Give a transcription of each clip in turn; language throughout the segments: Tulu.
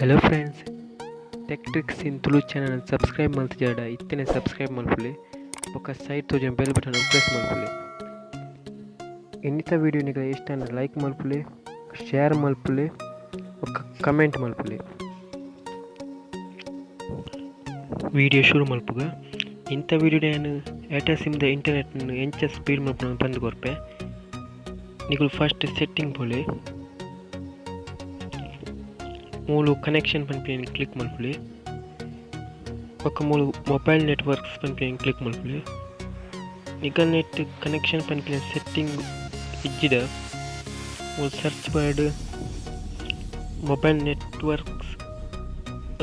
Hello friends, tech tricks in Tulu channel subscribe ಮಲ್ತಿಜಾಡ ಇತ್ತನೆ ಸಬ್ಸ್ಕ್ರೈಬ್ ಮಲ್ಪುಲೆ ಬೊಕ್ಕ ಸೈಡ್ ತೋಜುನ ಬೆಲ್ ಬಟನ್ ಪ್ರೆಸ್ ಮಲ್ಪುಲೆ. ಇನ್ನಿತ ವಿಡಿಯೋ ನಿಗಲ ಇಷ್ಟ ಲೈಕ್ ಮಲ್ಪುಲೆ, ಶೇರ್ ಮಲ್ಪುಲೆ ಬೊಕ್ಕ ಕಮೆಂಟ್ ಮಲ್ಪುಲೆ. ವಿಡಿಯೋ ಶುರು ಮಲ್ಪುಗ. ಇಂಥ ವಿಡಿಯೋ ನಾನು ಏರ್ಟೆಲ್ ಸಿಮ್ ದ ಇಂಟರ್ನೆಟ್ ಎಂಚ ಸ್ಪೀಡ್ ಮಲ್ಪುನ ಪಂದ್ ಕೊರ್ಪೆ. ನಿಗುಲು ಫಸ್ಟ್ ಸೆಟ್ಟಿಂಗ್ ಪೋಲೆ, ಮೂಲು ಕನೆಕ್ಷನ್ ಪನ್ಪಿನ ಕ್ಲಿಕ್ ಮಲ್ಪುಲೆ, ಬೊಕ್ಕ ಮೂಲು ಮೊಬೈಲ್ ನೆಟ್ವರ್ಕ್ಸ್ ಪನ್ಪಿನ ಕ್ಲಿಕ್ ಮಲ್ಪುಲೆ. ನಿಗಲ್ ನೆಟ್ ಕನೆಕ್ಷನ್ ಪನ್ಪಿನ ಸೆಟ್ಟಿಂಗ್ ಇಜ್ಜಿಡ ಮೂಲು ಸರ್ಚ್ ಬಾರ್ಡ್ ಮೊಬೈಲ್ ನೆಟ್ವರ್ಕ್ಸ್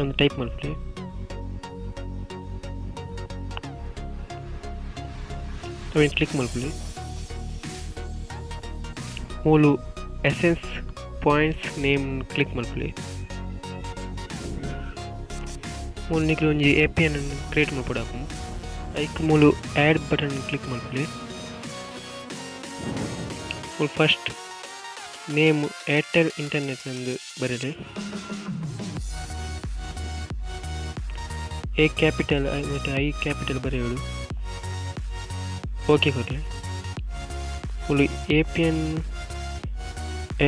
ಅಂತ ಟೈಪ್ ಮಲ್ಪುಲೆ. ಅವೆನ್ ಕ್ಲಿಕ್ ಮಲ್ಪುಲೆ. ಮೂಲು ಎಸೆನ್ಸ್ ಪಾಯಿಂಟ್ಸ್ ನೇಮ್ ಕ್ಲಿಕ್ ಮಲ್ಪುಲೆ. ಮೂಲು ನಿಕ್ಲು ಒಂಜಿ ಎ ಪಿ ಎನ್ ಕ್ರಿಯೇಟ್ ಮಲ್ಪೊಡಾಪುಂಡು. ಐಕ್ ಮೂಲು ಆ್ಯಡ್ ಬಟನ್ ಕ್ಲಿಕ್ ಮಲ್ಪುಲೆ. ಮೂಲು ಫಸ್ಟ್ ನೇಮ್ ಏರ್ಟೆಲ್ ಇಂಟರ್ನೆಟ್ ಅಂದ್ ಬರೆಲೆ. ಎ ಕ್ಯಾಪಿಟಲ್ ಮತ್ತು I capital ಬರೆಯೋಡು. ಓಕೆ ಕೊರ್ಲೆ. ಮೂಲು A P N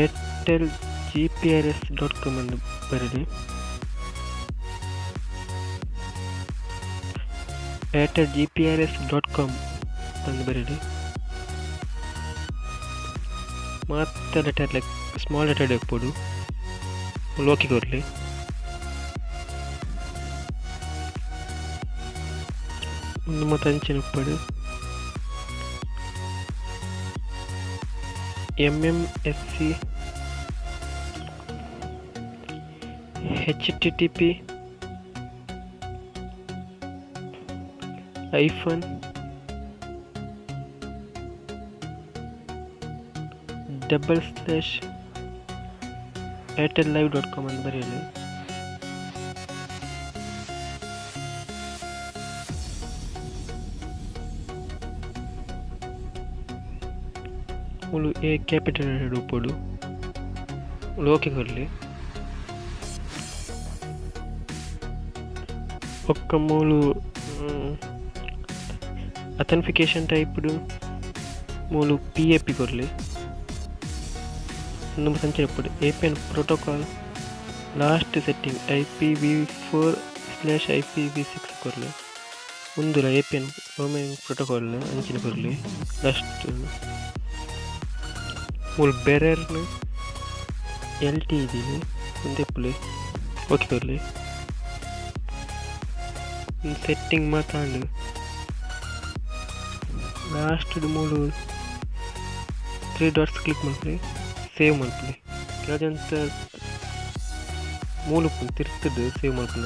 Airtel G P R S dot com ಅಂದ್ ಬರೆಲೆ. Airtel G P R S dot com ಅಂದ್ ಬರೆಲೆ. ಮಾತ ಲೆಟರ್ ಲೈಕ್ ಸ್ಮಾಲ್ ಲೆಟರ್ ಇಪ್ಪೊಡು. ಮೂಲು ಓಕೆ ಕೊರ್ಲೆ. ಉಂದು ಮಾತ ಅಂಚನೆ ಉಪ್ಪಡ್. M M S C H T T P hyphen double slash Airtel live dot com ಅಂತ ಬರೆಯಲಿ. ಮೂಲು ಎ ಕ್ಯಾಪಿಟಲ್ ಉಪ್ಪೊಡು. ಮೂಲು ಓಕೆ ಕೊರ್ಲೆ. ಬೊಕ್ಕ ಮೂಲು ಅಥೆಂಟಿಫಿಕೇಶನ್ ಟೈಪ್ಡ್ ಮೂಲು ಪಿ ಎ ಪಿ ಕೊರ್ಲೆ. ಉಂದು ಅಂಚನೆ ಉಪ್ಪೊಡು. A P N protocol last setting I P V four slash I P V six ಕೊರ್ಲೆ. ಉಂದುಲ A P N roaming protocol ಅಂಚನೆ ಕೊರ್ಲೆ. ಲಾಸ್ಟ್ ಮೂಲು ಬೆರರ್ನ್ ಎಲ್ ಟಿ ದೀಲೆ ಉಂದೆಪ್ಪುಲೆ. ಓಕೆ ಕೊರ್ಲೆ. ಸೆಟ್ಟಿಂಗ್ ಮಾತ ಆಂಡ್. ಲಾಸ್ಟ್ ಮೂಲು 3 ಡಾಟ್ಸ್ ಕ್ಲಿಕ್ ಮಲ್ಪುಲೆ, ಸೇವ್ ಮಲ್ಪುಲೆ. ಕೆಲಜಂತ ಮೂಲು ಉಪ್ಪುಂಡು ತಿರ್ತುಡು ಸೇವ್ ಮಲ್ಪುನ.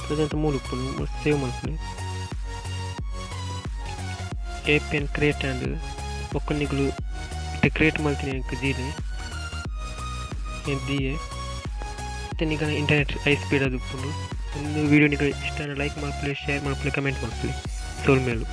ಕೆಲಜಂತ ಮೂಲು ಉಪ್ಪುಂಡು ಸೇವ್ ಮಲ್ಪುಲೆ. ಎ ಪಿ ಎನ್ ಕ್ರಿಯೇಟ್ ಆಂಡ್ ಬೊಕ್ಕ ನಿಗುಲು ಇತ್ತೆ ಕ್ರಿಯೇಟ್ ಮಲ್ತಿನ ಎಂಕ್ ದೀಲೆ ದೀಯೆ. ಇತ್ತೆ ನಿಗಲ ಇಂಟರ್ನೆಟ್ ಹೈ ಸ್ಪೀಡ್ ಆದ್ ಉಪ್ಪುಂಡು. ಉಂದು ವಿಡಿಯೋ ನಿಗಲ ಇಷ್ಟ ಲೈಕ್ ಮಲ್ಪುಲೆ, ಶೇರ್ ಮಲ್ಪುಲೆ, ಕಮೆಂಟ್ ಮಲ್ಪುಲೆ. ಸೊಲ್ಮೆಲು.